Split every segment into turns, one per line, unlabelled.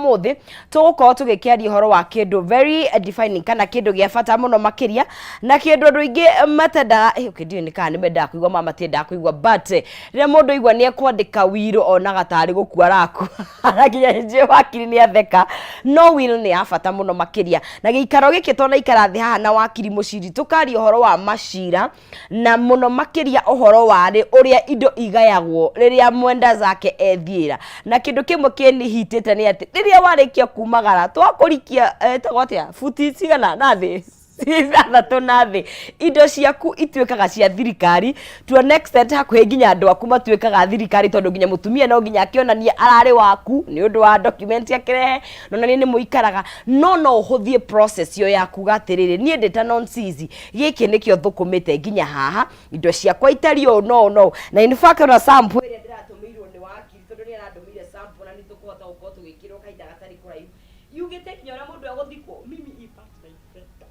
Ũmũthĩ tũgũkorwo tũgĩkĩaria ũhoro wa kĩndũ very defining kana kĩndũ gĩa bata mũno makĩria na kĩndũ andũ aingĩ matendaga, okay, ndiũĩ nĩ kana nĩ mendaga kũigua ma matiendaga kũigua, but rĩrĩa mũndũ aigua nĩ ekwandĩka will onaga tarĩ gũkua arakua na nginya njĩ wakiri nĩ atheka. No will nĩ ya bata mũno makĩria, na gĩikaro gĩkĩ twanaikara thĩ haha na wakiri Mũciri tũkaria ũhoro wa macira na mũno makĩria ũhoro wa rĩ ũrĩa indo igayagwo rĩrĩa mwenda zake ethiĩra. Na kĩndũ kĩmwe kĩnihitĩte nĩ atĩ rĩrĩa warĩkia kumagara twakũrikia ĩtagwo atĩa, buti cigana na thĩ 6 na thĩ, indo ciaku ituĩkaga cia thirikari to an extent, hakuhĩ nginya andũ aku matuĩkaga thirikari, tondũ nginya mũtumia no nginya akĩonanie ararĩ waku nĩ ũndũ wa document akĩrehe nonanie nĩ mũikaraga. No no ũhũthie process ĩyo ya kuga atĩrĩrĩ, niĩ ndĩ ta Nonsizi, gĩkĩ nĩkĩo thũkũmĩte nginya haha, indo ciakwa itariĩ ũũ no ũũ no ũũ. Na in fact ona sample ĩrĩa ndĩratũmĩirwo nĩ wakiri, tondũ nĩ arandũmĩire sample na nĩ tũkũhota gũkorwo tũgĩkĩrwo kahinda gatarĩ kũraihu, yugĩte nginya ũrĩa mũndũ egũthikwo. Mimi hii part naipenda,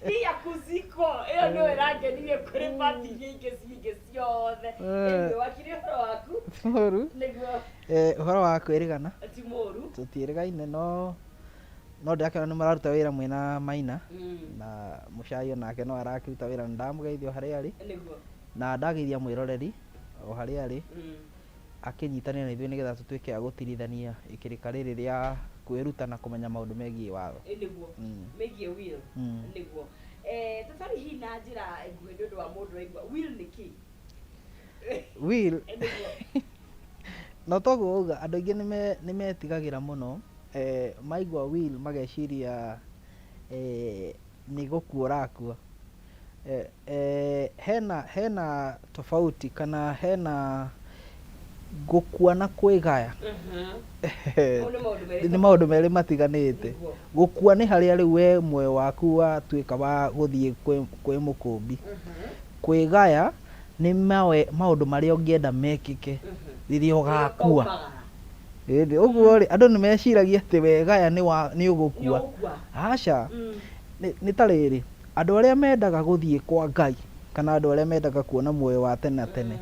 hii ya kuzikwo, ĩyo nĩyo ĩrangenirie kũrĩ part iria ingĩ cingĩ ciothe. Anyway, wakiri, ũhoro waku?
Ti mũru.
Nĩguo.
Ũhoro wa kwĩrĩgana?
Ti mũru.
Tũtiĩrĩgaine, no ndĩrakĩona nĩ mũraruta wĩra mwĩna Maina na Mũcai, onake no arakĩruta wĩra, na ndamũgeithia o harĩa arĩ na ndageithia mwĩroreri o harĩa arĩ akĩnyitanĩra na ithuĩ nĩgetha tũtuĩke a gũtirithania ikĩrĩka rĩrĩ rĩa kwĩruta na kũmenya maũndũ megiĩ watho.
Nĩguo. Megiĩ will. Nĩguo. Tũtarĩ hihi na njĩra nguhĩ nĩ ũndũ wa mũndũ ũraigua, will nĩ kĩ?
Will, no toguo wauga, andũ aingĩ nĩ metigagĩra mũno maigua will mageciria nĩ gũkua ũrakua. Hena tofauti kana hena gũkua na kwĩgaya.
Mau nĩ maũndũ merĩ.
Nĩ maũndũ merĩ matiganĩte. Gũkua nĩ harĩa rĩu we muoyo waku watuĩka wa gũthiĩ kwĩ mũkũmbi. Kwĩgaya nĩ maũndũ marĩa ũngĩenda mekĩke rĩrĩa ũgakua. Ĩni, ũguo rĩ, andũ nĩ meciragia atĩ wegaya nĩ ũgũkua. Aca, nĩ ta rĩrĩ, andũ arĩa mendaga gũthiĩ kwa Ngai kana andũ arĩa mendaga kuona muoyo wa tene na tene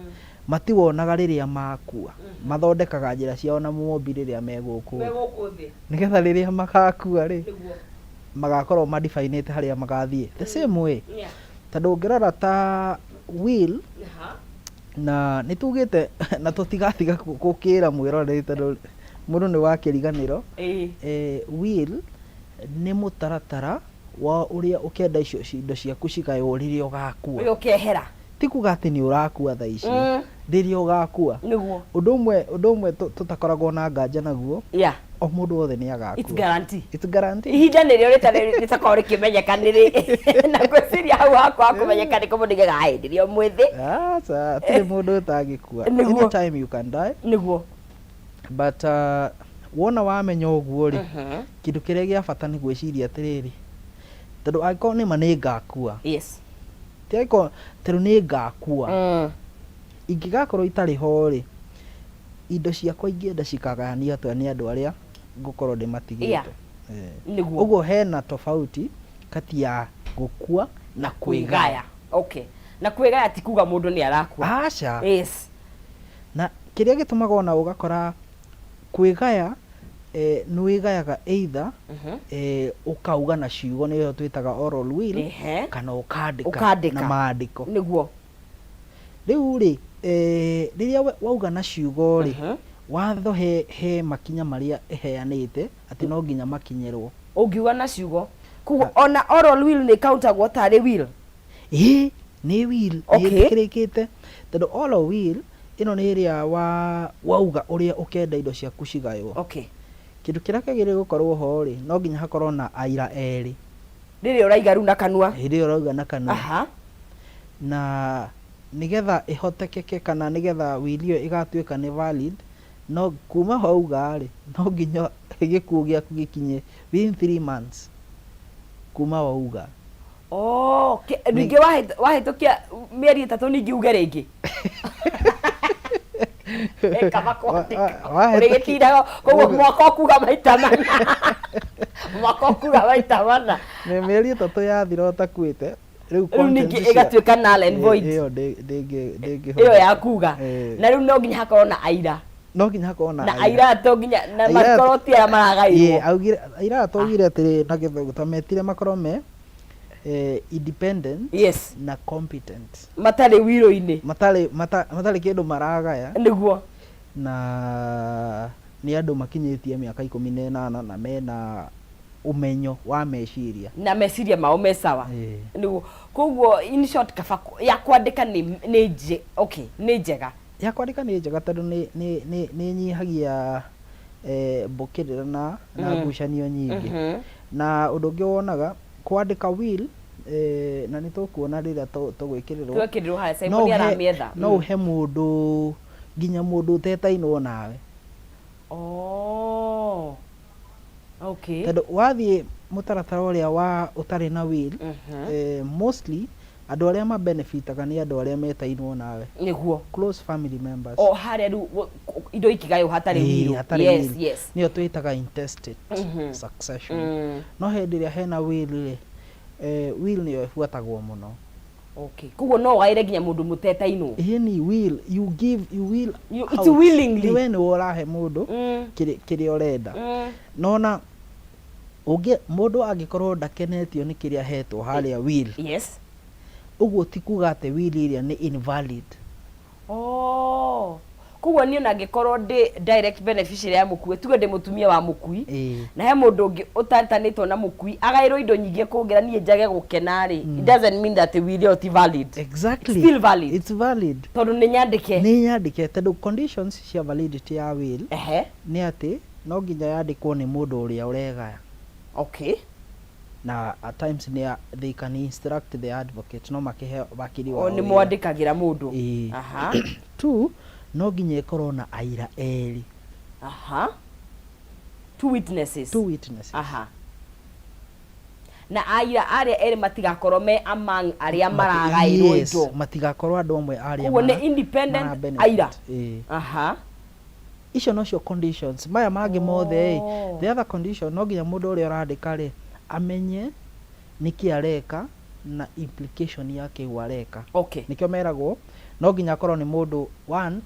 matiwonaga rĩrĩa makua. Mathondekaga njĩra ciao na Mũũmbi rĩrĩa me gũkũ thĩ, nĩgetha rĩrĩa magakua rĩ, magakorwo madifainĩte harĩa magathiĩ. The same way, tondũ ũngĩrora ta will, na nĩ tugĩte na tũtigatiga gũkĩra mwĩroreri tondũ mũndũ nĩ wa kĩriganĩro. Will nĩ mũtaratara wa ũrĩa ũkenda icio indo ciaku cigaywo rĩrĩa ũgakua.
Ũrĩa ũkehera.
Ti kuga atĩ nĩ ũrakua thaa ici, rĩrĩa ũgakua. Ũndũ ũmwe tũtakoragwo na nganja naguo, o mũndũ wothe nĩ agakua.
It's guarantee.
It's guarantee.
Ihinda nĩrĩo rĩtakorwo rĩkĩmenyeka nĩrĩ, na ngwĩciria hau hakwa kũmenyeka nĩ kũmũndũ igaga hĩndĩ ĩrĩa mwĩthĩ.
Aca, hatirĩ mũndũ ũtangĩkua. Anytime you can die. But wona wamenya ũguo rĩ, kĩndũ kĩrĩa gĩa bata nĩ gwĩciria atĩrĩrĩ, tondũ angĩkorwo nĩma nĩ ngakua, ti angĩkorwo, tondũ nĩ ngakua, ingĩgakorwo itarĩ ho rĩ, indo ciakwa ingĩenda cikagayanio atĩa nĩ andũ arĩa ngũkorwo ndĩmatigĩte? Ũguo hena tofauti kati ya gũkua na kwĩgaya.
Okay, na kwĩgaya ti kuga mũndũ nĩ arakua.
Aca. Na kĩrĩa gĩtũmaga ona ũgakora kwĩgaya, nĩ wĩgayaga either ũkauga na ciugo, nĩyo twĩtaga oral will, kana ũkandĩka
ũkandĩka
na maandĩko. Rĩu rĩ, rĩrĩa wauga na ciugo rĩ, watho he makinya marĩa ĩheanĩte atĩ no nginya makinyĩrwo.
Ũngiuga na ciugo, koguo ona oral will nĩ ĩkauntagwo tarĩ will?
Ĩĩ, nĩ will nĩ ĩtĩkĩrĩkĩte, tondũ oral will ĩno nĩ ĩrĩa wauga ũrĩa ũkenda indo ciaku cigaywo. Kĩndũ kĩrĩa kĩagĩrĩire gũkorwo ho rĩ, no nginya hakorwo na aira erĩ.
Rĩrĩa ũraiga rĩu na kanua.
Rĩrĩa ũrauga na kanua. Na nĩgetha ĩhotekeke kana nĩgetha will ĩyo ĩgatuĩka nĩ valid, no kuma wauga rĩ, no nginya gĩkuũ gĩaku gĩkinye within 3 months kuma wauga.
Oh, ningĩ wahĩtũkia mĩeri 3 ningĩ uge rĩngĩ. Kaba kwandĩka. Ũrĩgĩtindaga koguo mwaka ũkuga maita mana. Mwaka ũkuga maita mana.
Nĩ mĩeri 3 yathira ũtakuĩte rĩu,
Rĩu ningĩ ĩgatuĩka null and void.
Ĩyo ndĩngĩ
Ĩyo ya kuga. Na rĩu no nginya hakorwo na aira.
No nginya hakorwo na
na aira to nginya na makorwo ti arĩa maragairwo.
Augire aira augire atĩrĩ na gĩthũngũ ta metire makorwo me independent na competent.
Matarĩ wiro-inĩ.
Matarĩ matarĩ kĩndũ maragaya.
Nĩguo.
Na nĩ andũ makinyĩtie mĩaka 18 na mena ũmenyo wa meciria.
Na meciria mao me sawa. Nĩguo. Koguo in short kaba ya kwandĩka nĩ nĩ okay nĩ njega.
Ya kwandĩka nĩ njega tondũ nĩ nĩ nĩ nĩ ĩnyihagia mbũkĩrĩra na na ngucanio nyingĩ. Na ũndũ ũngĩ wonaga kwandĩka will na nĩ tũkuona rĩrĩa tũgwĩkĩrĩrwo.
Twekĩrĩrwo harĩa Simon nĩ aramĩetha.
No ũhe mũndũ nginya mũndũ ũtetainwo nawe.
Oh. Okay.
Tondũ wathiĩ mũtaratara ũrĩa wa ũtarĩ na will, mostly andũ arĩa ma benefitaga nĩ andũ arĩa metainwo nawe.
Nĩguo.
Close family members.
O harĩa rĩu indo ikĩgaywo hatarĩ will.
Hatarĩ will. Nĩyo twĩtaga intestate succession. No hĩndĩ ĩrĩa hena will rĩ, will nĩyo ĩbuatagwo mũno.
Okay. Koguo no ũgaĩre nginya mũndũ mũtetainwo.
Ĩni will, you give, you will
You, it's willingly.
Nĩ we nĩwe ũrahe mũndũ kĩrĩa ũrenda. No ona ũngĩ mũndũ angĩkorwo ndakenetio nĩ kĩrĩa ahetwo harĩa will. Ũguo ti kuga atĩ will ĩrĩa nĩ invalid.
Oh. Koguo niĩ ona ngĩkorwo ndĩ direct beneficiary ya mũkui, tuge ndĩ mũtumia wa mũkui, na he mũndũ ũngĩ ũtetanĩtwo na mũkui, agaĩrwo indo nyingĩ kũngĩra niĩ njage gũkena rĩ, it doesn't mean that will ĩyo ti valid.
Exactly.
Still valid.
It's valid.
Tondũ nĩ nyandĩke.
Nĩ nyandĩke tondũ conditions cia validity ya will nĩ atĩ no nginya yandĩkwo nĩ mũndũ ũrĩa ũregaya.
Okay.
Na at times nĩ they can instruct the advocate, no makĩhe wakiri wao
O nĩ
wĩra.
Mwandĩkagĩra mũndũ.
Ĩĩ. Two, no nginya ĩkorwo na aira erĩ.
Two witnesses.
Two witnesses.
Na aira arĩa erĩ matigakorwo me among arĩa maragaĩrwo indo.
Matigakorwo andũ amwe arĩa
Koguo nĩ independent
mara benefit.
Aira.
Ĩĩ. Icio nocio conditions. Maya mangĩ mothe ĩ, the other condition no nginya mũndũ ũrĩa ũrandĩka rĩ, amenye nĩkĩ areka na implication ya kĩu areka. Nĩkĩo meragwo no nginya akorwo nĩ mũndũ one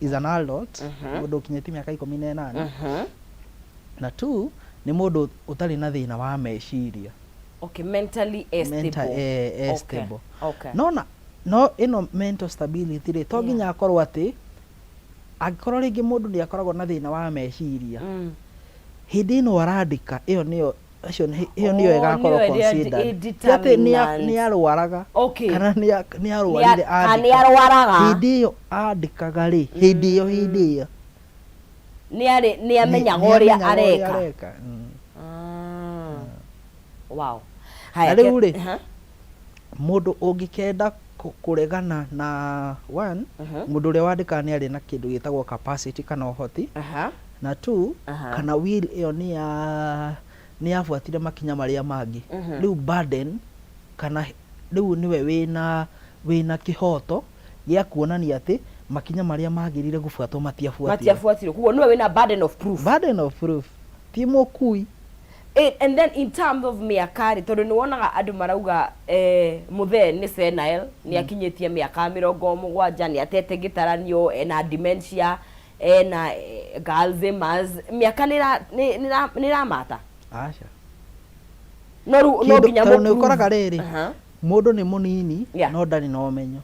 is an adult, mũndũ ũkinyĩtie mĩaka 18, na two nĩ mũndũ ũtarĩ na thĩna wa meciria.
Okay, mentally stable.
Mental, stable. No na no ĩno mental stability rĩ, to nginya akorwo atĩ angĩkorwo rĩngĩ mũndũ nĩ akoragwo na thĩna wa meciria, hĩndĩ ĩno arandĩka ĩyo nĩyo acio ĩyo nĩyo
Oh,
ĩgakorwo
nĩyo ĩrĩa
considered.
ĩ
Ti atĩ
determinant.
nĩ arwaraga kana nĩ arwarire
Kana nĩ
andĩka.
arwaraga.
Hĩndĩ ĩyo andĩkaga rĩ, hĩndĩ ĩyo hĩndĩ ĩyo
Nĩ arĩ nĩ amenyaga
nĩ
ũrĩa
amenyaga ũrĩa
areka.
areka.
Ah. Wow.
Na rĩu rĩ,
Aha.
mũndũ ũngĩkenda kũregana na one, mũndũ ũrĩa wandĩkaga nĩ arĩ na kĩndũ gĩtagwo capacity kana ũhoti, na two, kana will ĩyo nĩ ya nĩ yabuatire makinya marĩa mangĩ. Rĩu burden kana rĩu nĩwe wĩna wĩna kĩhoto gĩa kuonania atĩ makinya marĩa magĩrĩire gũbuatwo matiabuatirwo.
Matiabuatirwo. Koguo nĩwe wĩna burden of proof.
Burden of proof ti mũkui.
And then in terms of mĩaka rĩ, tondũ nĩ wonaga andũ marauga mũthee nĩ senile, nĩ akinyĩtie mĩaka 70, nĩ atete gĩtaranio, ena dementia, ena Alzheimer's, mĩaka nĩ nĩ ĩramata?
Aca.
No rĩu no
Kĩndũ
nginya
tondũ nĩ
mũprove.
ũkoraga rĩrĩ, mũndũ nĩ mũnini no ndarĩ na ũmenyo,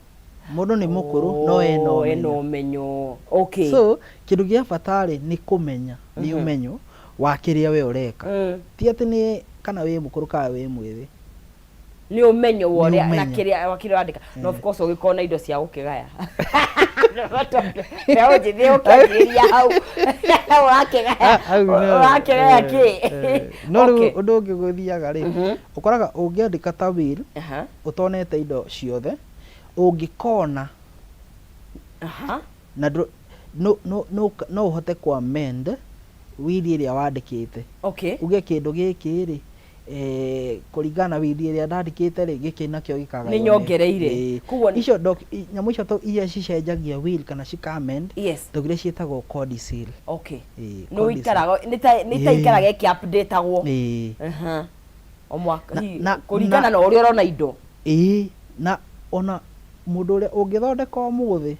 mũndũ nĩ mũkũrũ no ena
Oh, ena
ũmenyo.
ũmenyo.
So kĩndũ gĩa bata rĩ nĩ kũmenya, nĩ ũmenyo wa kĩrĩa we ũreka, ti atĩ nĩ kana wĩ mũkũrũ kana wĩ mwĩthĩ.
Nĩ ũmenyo wa
Nĩ
ũrĩa na
ũmenyo.
kĩrĩa wa kĩrĩa ũrandĩka. Na of course ũgĩkorwo na indo cia gũkĩgaya. Mbeũ njĩthĩ ũkĩanjĩrĩria hau ũrakĩgaya
Ah, hau no,
ũrakĩgaya kĩ?
No rĩu ũndũ ũngĩ gũthiaga rĩ, ũkoraga ũngĩandĩka ta will ũtonete indo ciothe, ũngĩkona na no no no no ũhote kũ amend will ĩrĩa wandĩkĩte. Uge kĩndũ gĩkĩ rĩ, kũringana na will ĩrĩa ndandĩkĩte rĩ, gĩkĩ nakĩo gĩkagaywo.
Nĩ nyongereire.
Koguo icio nyamũ icio iria cicenjagia will kana cika amend, tũgire ciĩtagwo codicil.
Nĩ ũikaraga nĩ ta ikaraga ĩkĩ update-agwo. O mwaka kũringana na ũrĩa ũrona indo.
Ĩĩ, na ona mũndũ ũrĩa ũngĩthondeka ũmũthĩ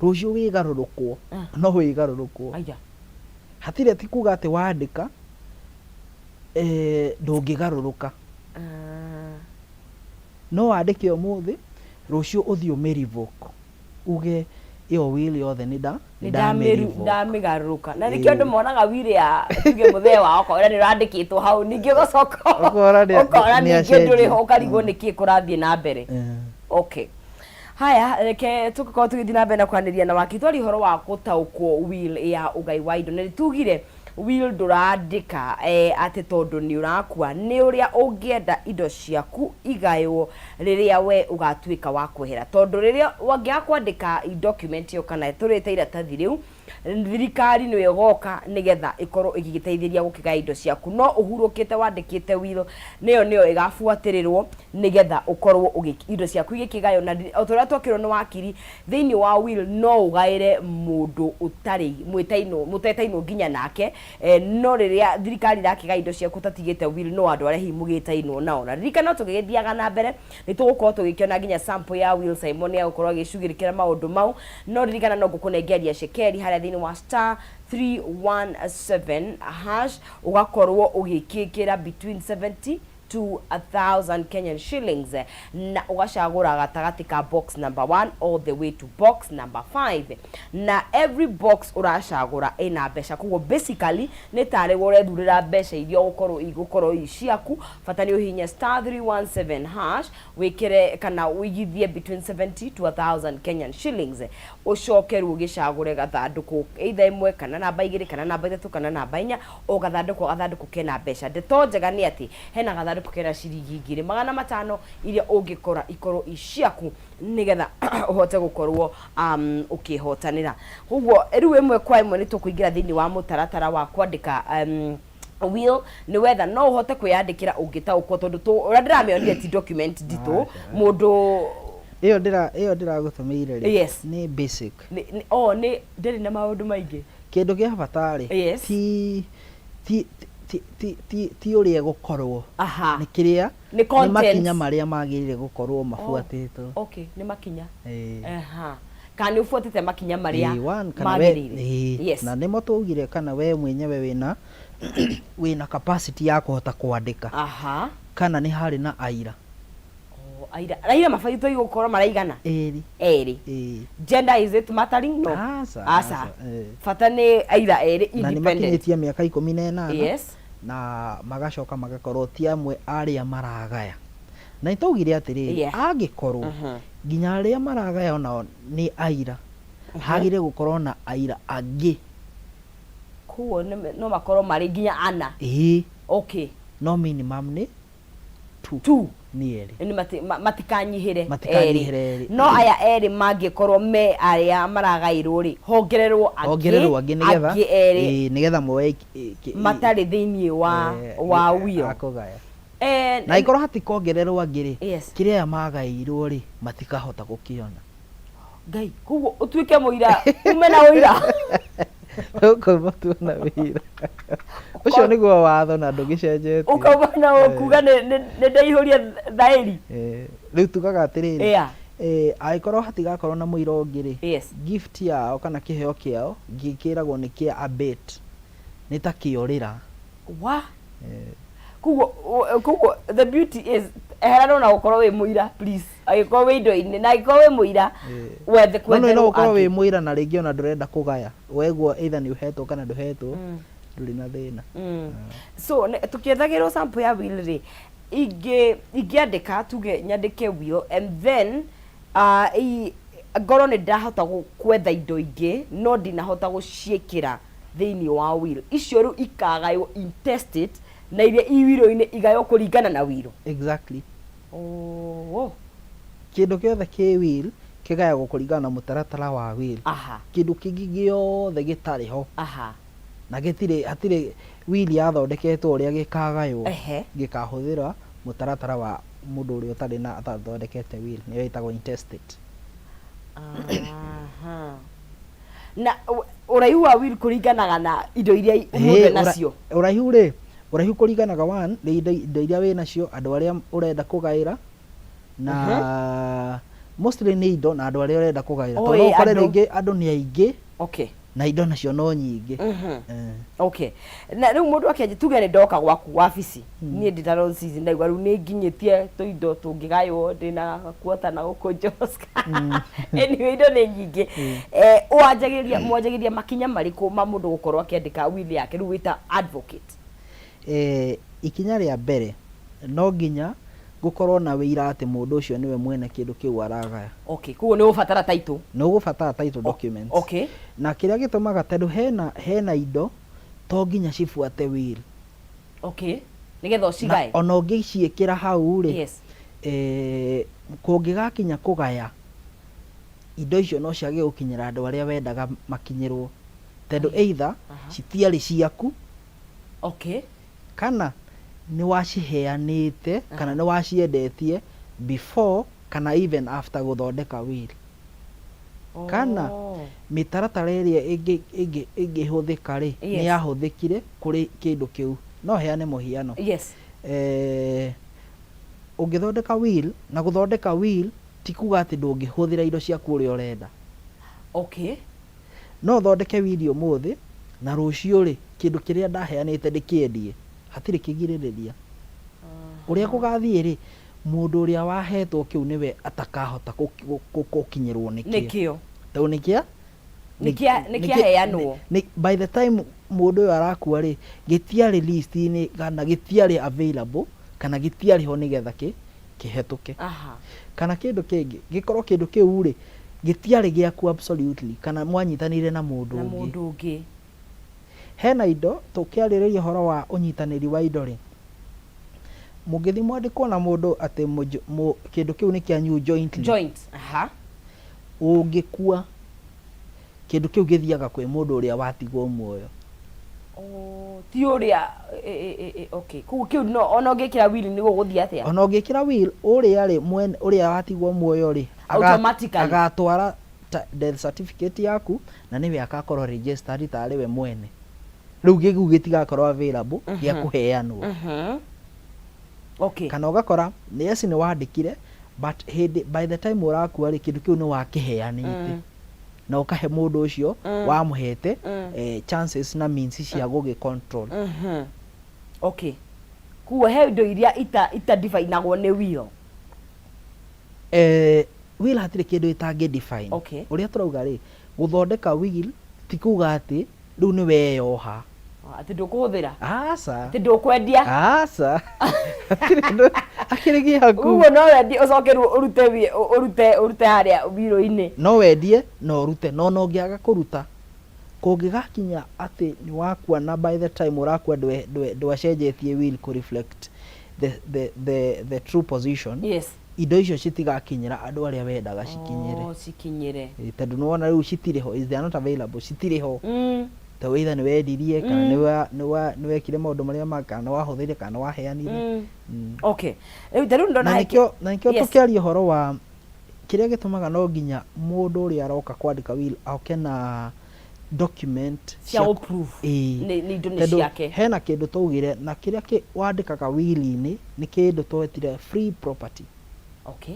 Rũciũ wĩgarũrũkwo, no wĩgarũrũkwo.
Aya.
Hatirĩ ti kuga atĩ wandĩka ndũngĩgarũrũka. No wandĩke ũmũthĩ, rũciũ ũthiĩ ũmĩ revoke, uge ĩyo will yothe nĩ nda
nĩ
nĩ ndamĩ revoke.
Ndamĩgarũrũka. Na nĩkĩo andũ monaga will ya tuge mũthee wao ũkona nĩ ũrandĩkĩtwo hau, ningĩ ũgacoka
Ũkona
ũkona
nĩ
ningĩ
acenjia.
ndũrĩ ho, ũkarigwo nĩkĩ kũrathiĩ na mbere. Okay. Haya, reke tũgĩkorwo tũgĩthiĩ na mbere na kwaranĩria na wakiri twaria ũhoro wa gũtaũkwo will ya ũgai wa indo. Na nĩ tugire will ndũrandĩka atĩ tondũ nĩ ũrakua, nĩ ũrĩa ũngĩenda indo ciaku igaywo rĩrĩa we ũgatuĩka wa kwehera. Tondũ rĩrĩa wangĩaga kwandĩka document ĩyo kana tũrĩte iratathi rĩu, thirikari nĩyo ĩgoka nĩgetha ĩkorwo ĩgĩgĩteithĩria gũkĩgaya indo ciaku. No ũhurũkĩte wandĩkĩte will, nĩyo nĩyo ĩgabuatĩrĩrwo nĩgetha ũkorwo ũgĩ, indo ciaku igĩkĩgaywo. Na o ta ũrĩa twakĩrwo nĩ wakiri, thĩinĩ wa will no ũgaĩre mũndũ ũtarĩ mwĩtainwo, mũtetainwo nginya nake, no rĩrĩa thirikari ĩrakĩgaya indo ciaku ũtatigĩte will, no andũ arĩa hihi mũgĩtainwo nao. Na ririkana tũgĩgĩthiaga na mbere, nĩ tũgũkorwo tũgĩkĩona nginya sample ya will. Simon nĩ egũkorwo agĩcugĩrĩkĩra maũndũ mau. No ririkana no ngũkũnengeria cekeri harĩa thĩinĩ wa star 317 hash, ũgakorwo ũgĩkĩkĩra between 70 to 1000 Kenyan shillings, na ũgacagũra gatagatĩ ka box number 1 all the way to box number 5, na every box ũracagũra ĩna mbeca. Koguo basically nĩ tarĩ we ũrethurĩra mbeca iria ũgũkorwo igũkorwo i ciaku. Bata nĩ ũhihinye star 317 hash, wĩkĩre kana ũigithie between 70 to 1000 Kenyan shillings, ũcoke rĩu ũgĩcagũre gathandũkũ, either ĩmwe kana namba igĩrĩ kana namba ithatũ kana namba inya, o gathandũkũ o gathandũkũ kena mbeca. Ndeto njega nĩ atĩ hena gathandũkũ kena ciringi 1500 iria ũngĩkora ikorwo i ciaku nĩgetha ũhote gũkorwo ũkĩhotanĩra. Koguo rĩu ĩmwe kwa ĩmwe nĩ tũkũingĩra thĩinĩ wa mũtaratara wa kwandĩka will. Nĩ wetha no ũhote kwĩyandĩkĩra ũngĩtaũkwo, tondũ ũrĩa ndĩramĩonire ti document nditũ mũndũ.
Ĩyo ndĩragũtũmĩire rĩ, nĩ basic.
Oh, nĩ ndĩrĩ na maũndũ maingĩ.
Kĩndũ kĩa bata rĩ, ti ũrĩa ĩgũkorwo, nĩ kĩrĩa
nĩ
nĩ
contents.
Makinya marĩa magĩrĩire gũkorwo mabuatĩtwo.
Okay, nĩ makinya.
Ĩĩ.
Aha. Kana nĩ ũbuatĩte makinya marĩa
Ĩĩ, one, kana we
magĩrĩire.
Ĩĩ, na nĩmo twaugire kana we mwenyewe wĩna capacity ya kũhota kwandĩka, kana nĩ harĩ na aira.
Oh, aira aira mabatiĩ gũkorwo maraigana?
Ĩrĩ.
Erĩ.
Ĩĩ.
Gender, is it mattering? No.
Aca.
Aca.
Aca, ĩĩ.
Bata nĩ aira erĩ
Na nĩ
independent.
makinyĩtie mĩaka 18, na magacoka magakorwo ti amwe arĩa maragaya. Na nĩ twaugire atĩrĩrĩ, angĩkorwo nginya arĩa maragaya onao nĩ aira, hagĩrĩire gũkorwo na aira angĩ.
Koguo no makorwo marĩ nginya ana?
Ĩĩ.
Okay.
No minimum nĩ two.
Two.
Nĩ erĩ.
Nĩ matikanyihĩre.
Matikanyihĩre erĩ.
Erĩ. No aya erĩ mangĩkorwo me arĩa maragaĩrwo rĩ, hongererwo angĩ.
Hongererwo angĩ nĩgetha
angĩ erĩ.
Ĩĩ, nĩgetha moe
matarĩ thĩinĩ wa wa will.
Akũgaya. Na angĩkorwo hatikongererwo angĩ rĩ, kĩrĩa aya magaĩirwo rĩ, matikahota gũkĩona.
Ngai, koguo ũtuĩke mũira, ume na ũira.
Ũkauma tu na wĩira. Ũcio nĩguo watho na ndũgĩcenjetie.
Ũkauma na ũkuga nĩ ndaihũria thaĩri.
Rĩu tugaga atĩrĩrĩ, angĩkorwo hatigakorwo na mũira ũngĩ rĩ, gift yao kana kĩheo kĩao gĩkĩragwo nĩ kĩa abate, nĩ ta kĩorĩra.
Wa koguo the beauty is eherana na gũkorwo wĩ mũira, please, angĩkorwo wĩ indo-inĩ, na angĩkorwo wĩ mũira wethe
No no
kwetherwo
ũkorwo wĩ
angĩ.
Mũira na rĩngĩ ona ndũrenda kũgaya, weguo either nĩ ũhetwo kana ndũhetwo, ndũrĩ na thĩna.
So tũkĩethagĩrwo sample ya will rĩ, ingĩ ingĩandĩka, tuge nyandĩke will and then ngorwo nĩ ndahota gwetha indo ingĩ no ndinahota gũciĩkĩra thĩinĩ wa will icio, rĩu ikagaywo intestate na iria i will-inĩ igaywo kũringana na will.
Exactly.
Oh.
Kĩndũ gĩothe kĩ will kĩgayagwo kũringana na mũtaratara wa will. Kĩndũ kĩngĩ gĩothe gĩtarĩ ho na gĩtirĩ, hatirĩ will yathondeketwo ũrĩa gĩkagaywo, gĩkahũthĩra mũtaratara wa mũndũ ũrĩa ũtarĩ na atathondekete will, nĩyo ĩtagwo intestate.
Aha. Na ũraihu wa will kũringanaga na indo iria mũndũ enacio?
Ũraihu rĩ, ũraihu kũringanaga one nĩ indo iria wĩ nacio, andũ arĩa ũrenda kũgaĩra, na Mostly nĩ indo na andũ arĩa ũrenda kũgaĩra.
Oh,
Tondũ no
ĩ,
ũkore
andũ.
rĩngĩ andũ nĩ aingĩ
Okay.
na indo nacio no nyingĩ. Eh.
Okay. Na rĩu mũndũ akĩanjia tuge nĩ ndoka gwaku wabici niĩ ndĩ ta Rose ndaigua rĩu nĩ nginyĩtie tũindo tũngĩgaywo ndĩna kuota na gũkũ Joska. Anyway, indo nĩ nyingĩ. Eh, wanjagĩrĩria mwanjagĩrĩria makinya marĩkũ ma mũndũ gũkorwo akĩandĩka will yake rĩu wĩta advocate?
Eh, ikinya rĩa mbere no nginya gũkorwo na wĩira atĩ mũndũ ũcio nĩwe mwene kĩndũ kĩu aragaya.
Okay, koguo nĩ ũgũbatara title.
Nĩ ũgũbatara title documents.
Okay.
Na kĩrĩa gĩtũmaga tondũ hena hena indo to nginya cibuate will.
Okay. Nĩgetha
Na
ũcigae.
ona ũngĩciĩkĩra hau rĩ,
Yes.
eh, kũngĩgakinya kũgaya indo icio no ciage gũkinyĩra andũ arĩa wendaga makinyĩrwo tondũ either citiarĩ ciaku
Okay.
kana nĩ waciheanĩte kana nĩ waciendetie before kana even after gũthondeka will. Kana
Oh.
mĩtaratara ĩrĩa ĩngĩhũthĩka rĩ, nĩ yahũthĩkire kũrĩ kĩndũ kĩu. No heane mũhiano.
Yes.
Eh, ũngĩthondeka will, na gũthondeka will ti kuga atĩ ndũngĩhũthĩra indo ciaku ũrĩa ũrenda.
Okay.
No thondeke will ũmũthĩ, na rũciũ rĩ, kĩndũ kĩrĩa ndaheanĩte ndĩkĩendie. Hatirĩ kĩgirĩrĩria. Ũrĩa gũgathiĩ rĩ, mũndũ ũrĩa wahetwo kĩu nĩwe atakahota gũkinyĩrwo nĩkĩo.
Nĩkĩo.
Tondũ nĩkĩa
Nĩ kĩaheanwo.
By the time mũndũ ũyũ arakua rĩ, gĩtiarĩ list-inĩ kana gĩtiarĩ available kana gĩtiarĩ ho nĩgetha kĩhetũke. Kana kĩndũ kĩngĩ, gĩkorwo kĩndũ kĩu rĩ, gĩtiarĩ gĩaku absolutely kana mwanyitanĩire na mũndũ
Na
ũngĩ.
mũndũ ũngĩ.
Hena indo, tũkĩarĩrĩria ũhoro wa ũnyitanĩri wa indo rĩ, mũngĩthiĩ mwandĩkwo na mũndũ atĩ kĩndũ kĩu nĩ kĩanyu jointly.
Joint. Aha.
Ũngĩkua, kĩndũ kĩu gĩthiaga kwĩ mũndũ ũrĩa watigwo muoyo.
Oh, ti ũrĩa e, e, e, e, okay. Koguo kĩu no ona ũngĩkĩra will nĩ gũgũthiĩ atĩa?
Ona ũngĩkĩra will, ũrĩa rĩ mwene ũrĩa watigwo muoyo rĩ,
Automatically.
agatwara death certificate yaku na nĩwe agakorwo registered tarĩ we mwene. Rĩu gĩkũ gĩtigakorwo available gĩa kũheanwo.
Okay.
Kana ũgakora yes nĩ wandĩkire but hĩndĩ by the time ũrakua rĩ, kĩndũ kĩu nĩ wakĩheanĩte na ũkahe mũndũ ũcio wamũhete chances na means cia gũgĩ control.
Okay. Koguo he indo iria ita ita definagwo nĩ will.
Eh, will hatirĩ kĩndũ ĩtangĩ define.
Okay.
Ũrĩa tũrauga rĩ, gũthondeka will ti kuga atĩ rĩu nĩ weyoha.
Atĩ ndũkũhũthĩra.
Aca.
Atĩ ndũkwendia.
Aca. Hatirĩ ũndũ akĩrĩ gĩaku.
Ũguo no wendie ũcoke rĩu ũrute ũrute ũrute harĩa will-inĩ.
No wendie na ũrute no ona ũngĩaga kũruta kũngĩgakinya atĩ nĩ wakua na by the time ũrakua ndwacenjetie will kũ reflect the true position.
Yes.
Indo icio citigakinyĩra andũ arĩa wendaga cikinyĩre.
Oh, cikinyĩre.
Ĩ, tondũ nĩwona rĩu citirĩ ho, they are not available, citirĩ ho. Tondũ either nĩ wendirie kana nĩ wekire maũndũ marĩa ma kana nĩ wahũthĩrire kana nĩ waheanire.
Okay. Rĩu ta rĩu ndona
Na nĩkĩo
Yes.
tũkĩaria ũhoro wa kĩrĩa gĩtũmaga no nginya mũndũ ũrĩa aroka kwandĩka will oke na document
cia gũ-prove
Ĩĩ.
nĩ indo nĩ
Tondũ
ciake.
hena kĩndũ twaugire na kĩrĩa wandĩkaga will-inĩ nĩ kĩndũ twetire free property.
Okay.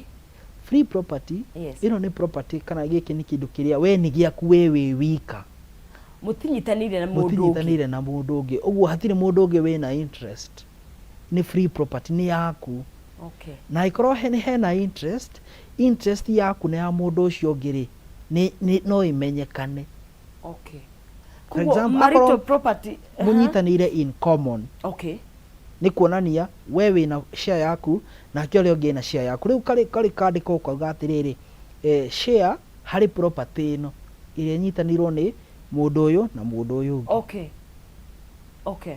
Free property,
Yes.
ĩno nĩ property kana gĩkĩ nĩ kĩndũ kĩrĩa we nĩ gĩaku we wĩ wika.
Mũtinyitanĩire na mũndũ ũngĩ.
Mũtinyitanĩire na mũndũ ũngĩ. Ũguo hatirĩ mũndũ ũngĩ wĩna interest. Nĩ free property, nĩ yaku.
Okay.
Na angĩkorwo hena interest, interest yaku na ya mũndũ ũcio ũngĩ rĩ, no ĩmenyekane.
Okay.
For
Koguo
example,
marital
akorwo
property.
mũnyitanĩire in common.
Okay.
Nĩ kuonania we wĩna share yaku nake ũrĩa ũngĩ ena share yaku. Rĩu karĩ kandĩko ũkauga atĩrĩrĩ, share harĩ property ĩno ĩrĩa ĩnyitanĩirwo nĩ mũndũ ũyũ na mũndũ ũyũ ũngĩ.
Okay. Okay.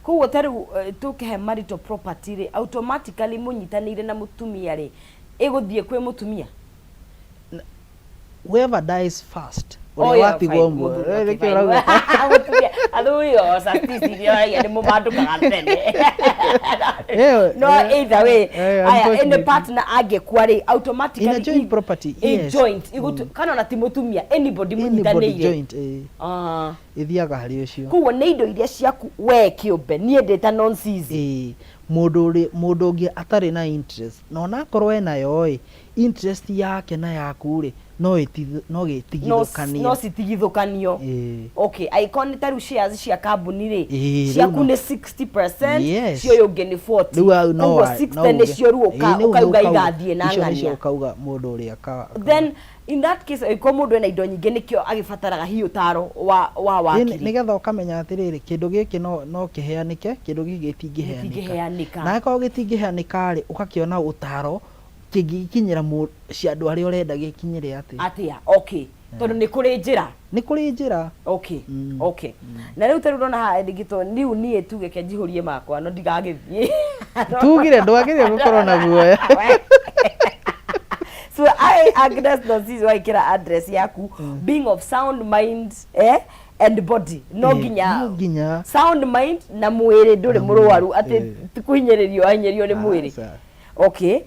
Koguo ta rĩu tũkĩhe marital property rĩ, automatically mũnyitanĩire na mũtumia rĩ, ĩgũthiĩ kwĩ mũtumia?
Whoever dies first,
Oh,
ũrĩa
yeah,
watigwo
fine.
muoyo.
Mũthuri,
Eh,
okay,
nĩkĩo
fine.
ũrauga.
Mũtumia, athuri o statistics yoragia nĩ mũmandũkaga tene.
Eh,
No,
eh,
either way,
eh,
aya, any
unfortunately.
partner angĩkua rĩ, automatically
In a joint property,
in
yes.
joint, kana ona ti mũtumia, anybody
Anybody
mũnyitanĩire.
joint, eh,
Ah.
ĩthiaga harĩ ũcio.
Koguo nĩ indo iria ciaku we kĩũmbe, niĩ ndĩ ta non-seize.
Ĩĩ, mũndũ ũrĩ mũndũ ũngĩ atarĩ na interest na onakorwo enayo ĩ, interest yake na yaku rĩ no ĩti no
No
gĩtigithũkanio.
No citigithũkanio.
Ĩĩ.
Okay, angĩkorwo nĩ ta rĩu shares cia kambuni rĩ,
Ĩĩ, rĩu
ciaku
no-
nĩ 60%,
Yes.
cia ũyũ ũngĩ nĩ 40.
Rĩu hau no
Koguo
wa-
60
no uge-
nĩcio rĩu
Ĩĩ, rĩu
ũkauga
nĩ ũkauga-
igathiĩ na
icio nĩcio
ng'ania.
ũkauga mũndũ ũrĩa
Then in that case angĩkorwo mũndũ ena indo nyingĩ nĩkĩo agĩbataraga hihi ũtaro wa wakiri.
Nĩgetha ũkamenya atĩrĩrĩ, kĩndũ gĩkĩ no kĩheanĩke, kĩndũ gĩkĩ gĩtingĩheanĩka.
Gĩtingĩheanĩka.
Na angĩkorwo gĩtingĩheanĩka rĩ, ũgakĩona ũtaro kĩngĩkinyĩra cia andũ arĩa ũrenda gĩkinyĩre atĩa.
Atĩa, okay. Tondũ nĩ kũrĩ njĩra.
Nĩ kũrĩ njĩra.
Okay. Okay. Na rĩu tarĩu ndona haha yandĩkĩtwo rĩu niĩ tuge reke njihũrie makwa no ndigagĩthiĩ.
Tugire ndwagĩrĩire gũkorwo na guoya.
So I, Agnes Nonsizi, waikĩra address yaku, being of sound mind and body, no nginya
no nginya.
Sound mind na mwĩrĩ ndũrĩ
Na
mũrwaru
mwĩrĩ,
atĩ ti kũhinyĩrĩrio ahinyĩrĩrio nĩ mwĩrĩ.
Aca.
Okay,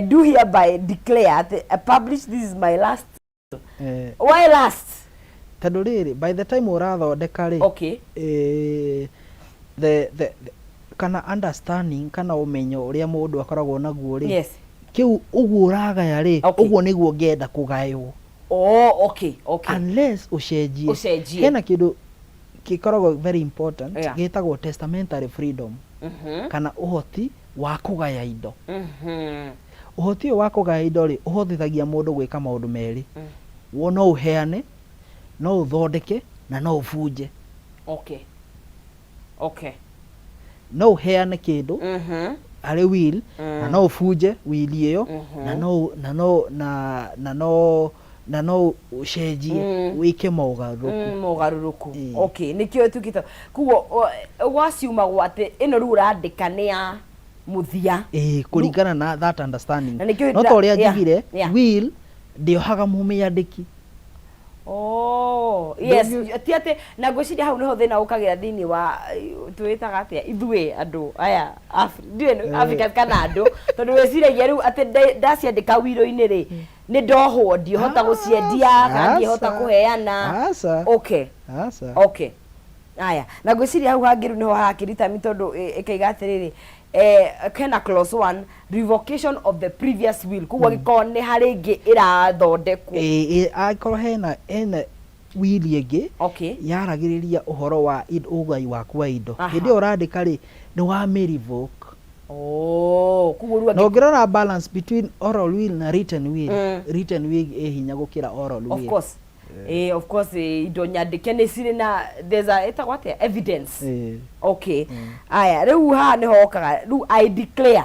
do hereby declare atĩ publish this is my last. Why last?
Tondũ rĩrĩ, by the time ũrathondeka rĩ, the kana understanding kana ũmenyo ũrĩa mũndũ akoragwo naguo rĩ, kĩu ũguo ũragaya rĩ, ũguo nĩguo ngenda kũgaywo.
Oh, okay.
Unless ũcenjie.
Ũcenjie.
Hena kĩndũ gĩkoragwo very important, gĩtagwo testamentary freedom, kana ũhoti wa kũgaya indo. Ũhoti ũyũ wa kũgaya indo rĩ, ũhotithagia mũndũ gwĩka maũndũ merĩ. Wo no ũheane, no ũthondeke na no ũbunje. No ũheane kĩndũ harĩ will, na no ũbunje will ĩyo, na no na no na na no na no ũcenjie, wĩke mogarũrũku.
Mogarũrũku.
Ĩĩ.
Okay, nĩkĩo ĩtuĩkĩte koguo waciumagwo atĩ ĩno rĩu ũrandĩka nĩ ya mũthia.
Ĩĩ, kũringana na that understanding.
Na nĩkĩo
No ta ũrĩa njugire, will ndĩohaga mũmĩandĩki.
Oh, yes, ti atĩ na ngwĩciria hau nĩho thĩna ũkagĩra thĩinĩ wa twĩtaga atĩa ithuĩ andũ aya ndiũĩ nĩ Africans kana andũ, tondũ wĩciragia rĩu atĩ ndaciandĩka wiro-inĩ rĩ, nĩ ndohwo, ndihota gũciendia kana ndihota
Aca.
kũheana.
Aca.
Okay.
Aca.
Okay. Aya, na ngwĩciria hau hangĩ rĩu nĩho harakĩritami tondũ ĩkaiga atĩrĩrĩ, hena clause 1, revocation of the previous will, koguo angĩkorwo nĩ harĩ ĩngĩ ĩrathondekwo.
Ĩĩ, angĩkorwo hena will ĩngĩ yaragĩrĩria ũhoro wa ũgai waku wa indo, hĩndĩ ĩyo ũrandĩka rĩ, nĩ wa mĩ-revoke.
Oh, koguo rĩu
Na ũngĩrora balance between oral will na written will, written will ĩ hinya gũkĩra oral
Of
will.
course. Of course, indo nyandĩke nĩ cirĩ na there's a ĩtagwo atĩa, evidence. Okay. Aya, rĩu haha nĩho okaga rĩu I declare.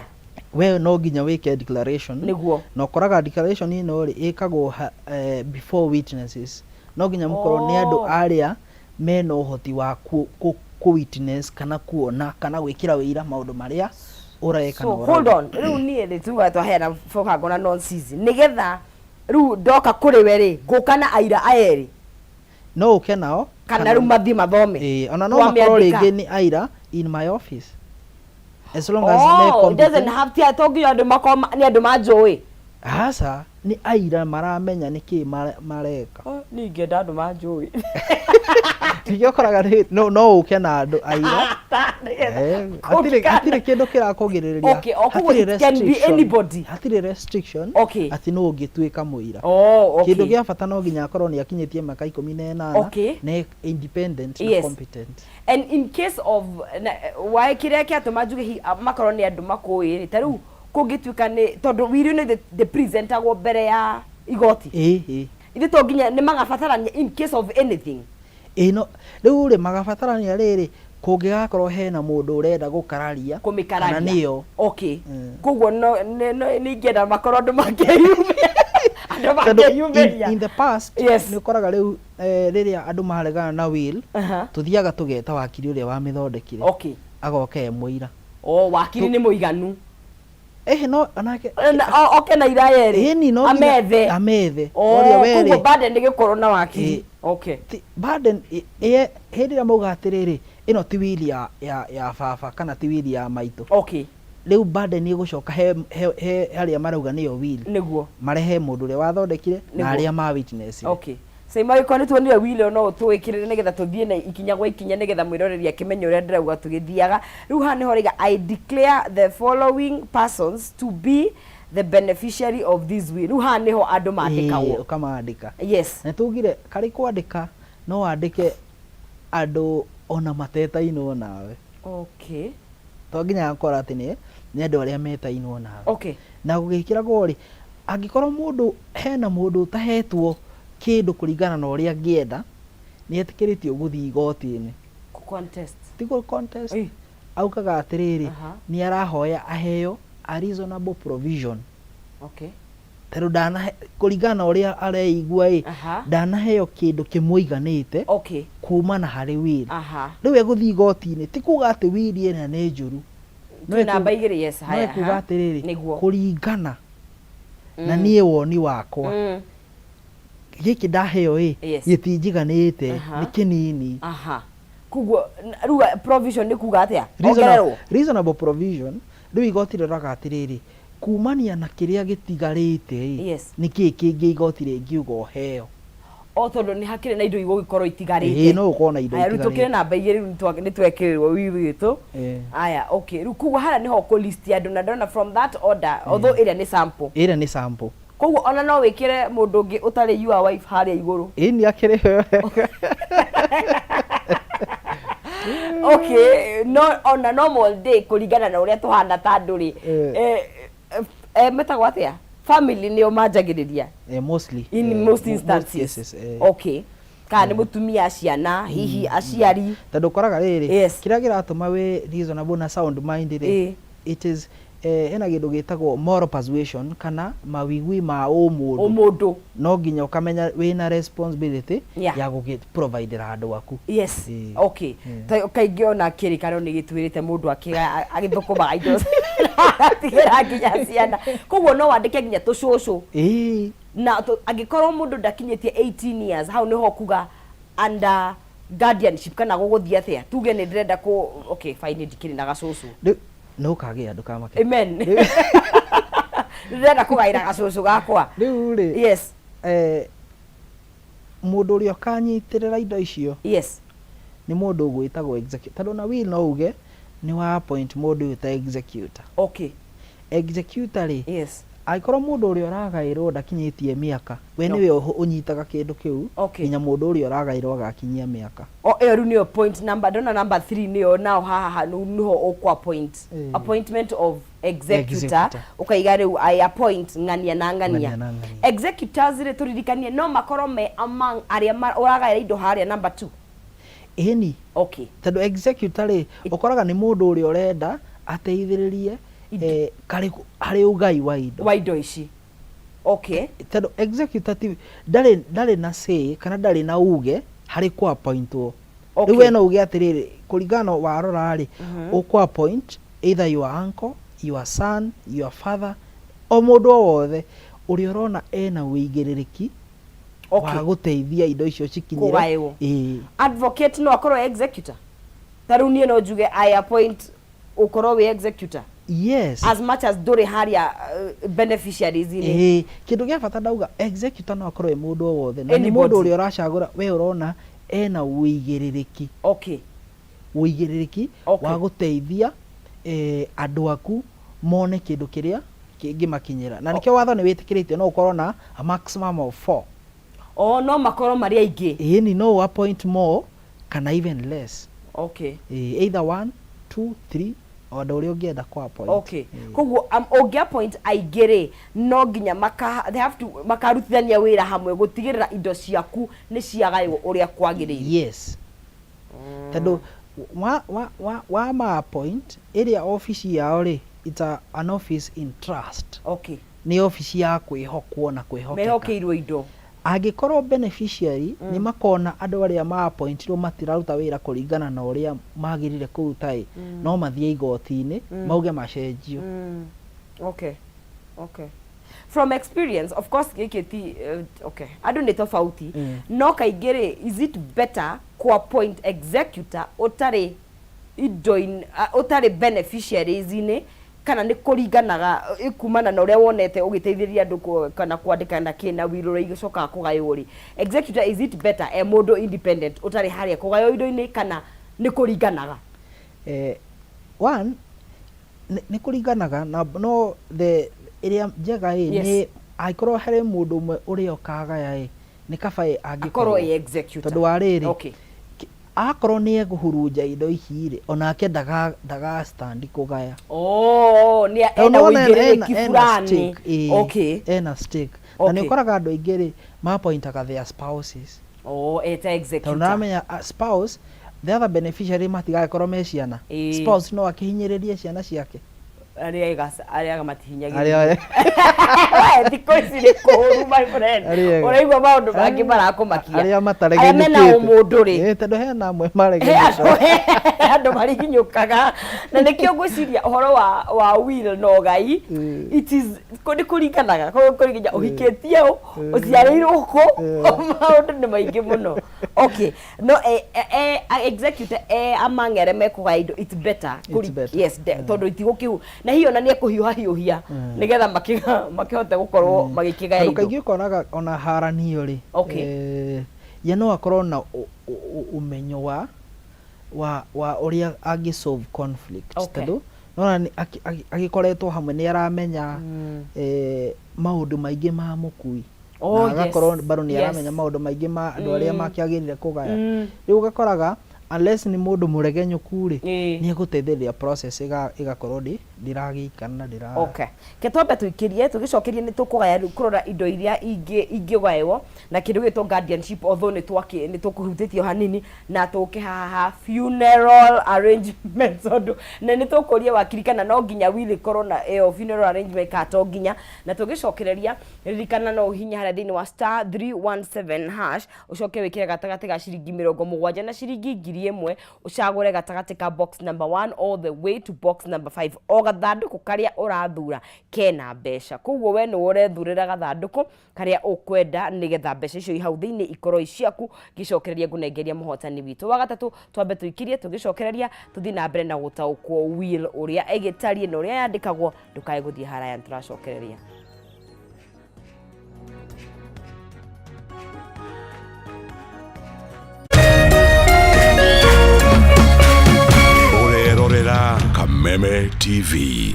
We no nginya wĩke declaration. Na ũkoraga declaration ĩno rĩ, ĩkagwo before witnesses. No nginya mũkorwo nĩ andũ arĩa mena ũhoti wa kũ witness kana kuona kana gwĩkĩra wĩira maũndũ marĩa ũreka
So
na
hold
ũrauga.
on, rĩu niĩ rĩ, tuga twaheana mũbango na non-season nĩgetha rĩu ndoka kũrĩ we rĩ, ngũka na aira aya erĩ?
No ũke nao.
Kana rĩu mathiĩ mathome?
Ĩĩ, ona no makorwo
Twamĩandĩka.
rĩngĩ nĩ aira in my office, as long as me
Oh, it doesn't
competent.
have to, to nginya andũ makorwo nĩ andũ manjũĩ.
Aca, nĩ aira maramenya nĩkĩ mareka.
Oh, niĩ ingĩenda andũ manjũĩ.
Ningĩ ũkoraga no ũke na andũ aira. Hatirĩ kĩndũ kĩrakũgirĩrĩria.
Okay, o koguo
Hatirĩ
it can be
restriction.
anybody.
Hatirĩ restriction atĩ nũ ũngĩtuĩka mũira. Kĩndũ gĩa bata no nginya akorwo nĩ akinyĩtie mĩaka 18, na independent na competent.
And in case of na, why kĩrĩa kĩatũma njuge makorwo nĩ andũ makũĩ rĩ, ta rĩu kũngĩtuĩka nĩ tondũ will nĩ the presentagwo mbere ya igoti,
ĩĩ ĩĩ
ithe to nginya nĩ magabatarania in case of anything?
Ĩĩ, no rĩu rĩ, magabatarania rĩrĩ kũngĩgakorwo hena mũndũ ũrenda gũkararia
Kũmĩkararia.
kana nĩyo.
Koguo no nĩ ingĩenda makorwo andũ makĩyumĩria, andũ
Tondũ
makĩyumĩria.
in the past, nĩ ũkoraga rĩu rĩrĩa andũ maregana na will, tũthiaga tũgeta wakiri ũrĩa wamĩthondekire, agoka e mũira.
Oh, wakiri nĩ mũiganu.
Ĩhĩ no onake
Na oke na iraya ĩrĩ.
Ĩni no nginya
amethe.
Amethe.
Oh,
Ũrĩa we
koguo
rĩ
burden nĩ gĩkorwo na wakiri.
Ĩ.
Okay.
Burden hĩndĩ ĩrĩa mauga atĩrĩrĩ, ĩno ti will ya baba kana ti will ya maitũ. Rĩu burden ĩgũcoka he harĩa marauga nĩyo will. Marehe mũndũ ũrĩa wathondekire na arĩa ma witness.
Okay, Saima gĩko nĩ tuonire will, no tũwĩkĩrĩre nĩgetha tũthiĩ na ikinya gwa ikinya nĩgetha mwĩroreri akĩmenye ũrĩa ndĩrauga tũgĩthiaga. Rĩu haha nĩho rĩga, "I declare the following persons to be the beneficiary of this will." Rĩu haha nĩho andũ mandĩkagwo.
Ũkamandĩka.
Yes.
Na tugire karĩ kwandĩka no wandĩke andũ ona matetainwo nawe. To nginya gakora atĩ nĩ andũ arĩa metainwo nawe. Na gũgĩkĩragwo rĩ, angĩkorwo mũndũ hena mũndũ ũtahetwo kĩndũ kũringana na ũrĩa angĩenda, nĩ etĩkĩrĩtio gũthiĩ igoti-inĩ.
Contest.
Ti gũ contest. Augaga atĩrĩrĩ, nĩ arahoya aheo a reasonable provision. Tondũ ndanahe kũringana na ũrĩa areigua ĩ, ndanaheo kĩndũ kĩmũiganĩte kumana harĩ will. Rĩu egũthiĩ igoti-inĩ, ti kuga atĩ will ĩrĩa nĩ njũru. No
Twĩ namba 2, yes.
No
haya
ekuga atĩrĩrĩ, kũringana na niĩ woni wakwa, gĩkĩ ndaheo ĩ, gĩtinjiganĩte, nĩ kĩnini.
Koguo rĩu provision nĩ kuga atĩa? Ongererwo.
Reasonable provision, rĩu igoti rĩroraga atĩrĩrĩ, kumania na kĩrĩa gĩtigarĩte ĩ, nĩ kĩĩ kĩngĩ igoti rĩngiuga ũheo.
O tondũ nĩ hakĩrĩ na indo igũgĩkorwo itigarĩte.
Ĩĩ, no ũkorwo na indo
Aya, rĩu tũkĩrĩ
itigarĩte.
namba 2, rĩu nĩ twekĩrĩrwo will witũ. Aya, okay, rĩu koguo harĩa nĩho ũkũ list andũ na ndona from that order, although ĩrĩa nĩ sample.
Ĩrĩa nĩ sample.
Koguo ona no wĩkĩre mũndũ ũngĩ ũtarĩ your wife harĩa igũrũ.
Ĩĩ, nĩ akĩrĩ.
Okay, no on a normal day, kũringana na ũrĩa tũhana ta andũ rĩ, metagwo atĩa, family nĩo manjagĩrĩria?
Mostly.
In most instances.
Most cases.
Okay, kana nĩ mũtumia, ciana, hihi aciari.
Tondũ ũkoraga rĩrĩ, kĩrĩa kĩratũma wĩ reasonable na sound mind rĩ, it is hena kĩndũ gĩtagwo moral persuasion kana mawigui ma ũmũndũ.
Ũmũndũ.
No nginya ũkamenya wĩna responsibility ya gũgĩ providera andũ aku.
Ta kaingĩ ona kĩrĩkanĩro nĩ gĩtwĩrĩte mũndũ agĩthũkũmaga indo atigĩra nginya ciana, koguo no wandĩke nginya tũcũcũ. Na angĩkorwo mũndũ ndakinyĩtie 18 years, hau nĩho kuga under guardianship kana gũgũthiĩ atĩa? Tuge nĩ ndĩrenda kũ, okay, fine, ndikĩrĩ na gacũcũ.
Rĩu nĩ ũkagĩa, ndũkamake.
Amen. Ndĩrenda kũgaĩra gacũcũ gakwa.
Rĩu rĩ, mũndũ ũrĩa ũkanyitĩrĩra indo icio nĩ mũndũ ũgwĩtagwo executor, tondũ na will no uge nĩ wa appoint mũndũ ũyũ ta executor. Executor rĩ, angĩkorwo mũndũ ũrĩa ũragaĩrwo ndakinyĩtie mĩaka, we nĩwe ũnyitaga kĩndũ kĩu nginya mũndũ ũrĩa ũragaĩrwo agakinyia mĩaka.
O ĩyo rĩu nĩyo point number, ndona number 3 nĩyo nao haha nĩho ũkũ appoint. Appointment of executor.
Executor.
Ũkaiga rĩu I appoint ng'ania na ng'ania.
Ng'ania na ng'ania.
Executors rĩ, tũririkanie no makorwo me among arĩa ũragaĩra indo harĩa number 2?
Ĩni. Tondũ executor rĩ, ũkoraga nĩ mũndũ ũrĩa ũrenda ateithĩrĩrie harĩ ũgai wa indo.
Wa indo ici.
Tondũ executor ti ndarĩ na say kana ndarĩ na uge harĩ kũ appointwo. Rĩu we no uge atĩrĩrĩ, kũringana na warora rĩ, ũkũ appoint either your uncle, your son, your father, o mũndũ o wothe ũrĩa ũrona ena ũigĩrĩrĩki wa gũteithia indo icio cikinyĩre.
Kũgaĩrwo.
Ĩĩ.
Advocate no akorwo executor? Ta rĩu niĩ no njuge I appoint ũkorwo wĩ executor?
Yes.
As much as ndũrĩ harĩa beneficiaries-inĩ.
Ĩĩ, kĩndũ gĩa bata ndauga executor no akorwo e mũndũ o wothe na nĩ
Anybody.
mũndũ ũrĩa ũracagũra we ũrona ena ũigĩrĩrĩki. Ũigĩrĩrĩki wa gũteithia andũ aku mone kĩndũ kĩrĩa kĩngĩmakinyĩra. Na nĩkĩo watho nĩ wĩtĩkĩrĩtio no ũkorwo na a maximum of four.
O no makorwo marĩ aingĩ.
Ĩni, no ũ appoint more kana even less. Ĩĩ, either one, two, three, o andũ ũrĩa ũngĩenda kũ appoint.
Koguo ũngĩ appoint aingĩ rĩ, no nginya maka, they have to makarutithania wĩra hamwe gũtigĩrĩra indo ciaku nĩ ciagaĩrwo ũrĩa kwagĩrĩire.
Yes. Tondũ wa ma appoint ĩrĩa obici yao rĩ, it's an office in trust. Nĩ obici ya kwĩhokwo na kwĩhokeka.
Mehokeirwo indo.
Angĩkorwo beneficiary nĩ makona andũ arĩa ma appointirwo matiraruta wĩra kũringana na ũrĩa magĩrĩire kũruta ĩ, no mathiĩ igoti-inĩ mauge macenjio.
Okay, from experience, of course, gĩkĩ ti okay, andũ nĩ tofauti. No kaingĩ rĩ, is it better ku appoint executor ũtarĩ indo ũtarĩ beneficiaries-inĩ, kana nĩ kũringanaga kumana na ũrĩa wonete ũgĩteithĩrĩria andũ kana kwandĩka na kĩ na will ũrĩa igĩcokaga kũgaywo rĩ, executor, is it better e mũndũ independent ũtarĩ harĩa kũgaywo indo-inĩ, kana nĩ kũringanaga?
One, nĩ kũringanaga na, no the ĩrĩa njega ĩ nĩ angĩkorwo harĩ mũndũ ũmwe ũrĩa ũkagaya ĩ, nĩ kaba ĩ
akorwo angĩkorwo ĩ executor
tondũ wa rĩrĩ, akorwo nĩ ekũhurunja indo ici rĩ, onake ndaga stand kũgaya.
Oh, nĩ
Tondũ
ena
nĩwona
ũigĩrĩrĩki
ena
fulani.
stake, ĩĩ, ena stake na nĩ ũkoraga andũ aingĩ rĩ, mapointaga their spouses.
Oh, eta
tondũ
executor.
Nĩũramenya spouse, the other beneficiary matigagĩkorwo me ciana. Spouse no akĩhinyĩrĩrie ciana ciake.
Arĩa ega, arĩa matihinyagĩrĩria.
Arĩa
We, thikũ ici nĩ kũũru, my friend.
Arĩa ega.
Ũraigua maũndũ mangĩ marakũmakia.
Arĩa
Arĩa mena
mataregenyũkĩte.
ũmũndũ rĩ.
Ĩĩ, tondũ hena amwe
He
maregenyũkaga.
Andũ mariginyũkaga na nĩkĩo ngwĩciria ũhoro wa will na ũgai, it is nĩ kũringanaga kũringana ũhikĩtie ũ, ũciarĩirwo kũ, maũndũ nĩ maingĩ mũno. Okay, no executor among arĩa mekũgaya indo, it's better.
It's better.
Yes, tondũ itigũkĩhu na hihi ona nĩ ekũhiũha hiũhia nĩgetha makĩhote gũkorwo magĩkĩgaya
Tondũ
indo.
Kaingĩ ũkonaga ona haranio rĩ, ye no akorwo na ũmenyo wa ũrĩa angĩ solve conflict, tondũ nona agĩkoretwo hamwe nĩ aramenya maũndũ maingĩ ma mũkui na agakorwo bado nĩ aramenya maũndũ maingĩ ma andũ arĩa makĩagĩrĩire kũgaya. Rĩu ũgakoraga unless nĩ mũndũ mũregenyũku rĩ, nĩ egũteithĩrĩria process ĩgakorwo ndĩragĩikana na ndĩra
Okay. Ke twambe tũikĩrie, tũgĩcokerie nĩ tũkũgaya rĩu kũrora indo iria ingĩ ingĩgaywo na kĩndũ gĩtwo guardianship, although nĩ tũkũhutĩtie o hanini, na tũke haha funeral arrangement, tondũ na nĩ tũkũria wakiri kana no nginya will ĩkorwo na ĩyo funeral arrangement kana to nginya. Na tũgĩcokereria, ririkana no ũhihinye harĩa thĩinĩ wa *317#, ũcoke wĩkĩre gatagatĩ ga ciringi 70 na ciringi 1000, ũcagũre gatagatĩ ka box number 1 all the way to box number 5. O gathandũkũ karĩa ũrathura kena mbeca, koguo we nĩwe ũrethurĩra gathandũkũ karĩa ũkwenda nĩgetha mbeca icio i hau thĩinĩ ikorwo i ciaku. Ngĩcokereria ngũnengeria mũhotani witũ wa gatatũ. Twambe tũikirie, tũgĩcokereria tũthiĩ na mbere na gũtaũkwo will ũrĩa ĩgĩtariĩ na ũrĩa yandĩkagwo. Ndũkae gũthiĩ haraya, nĩtũracokereria.
Ũrerorera Kameme TV.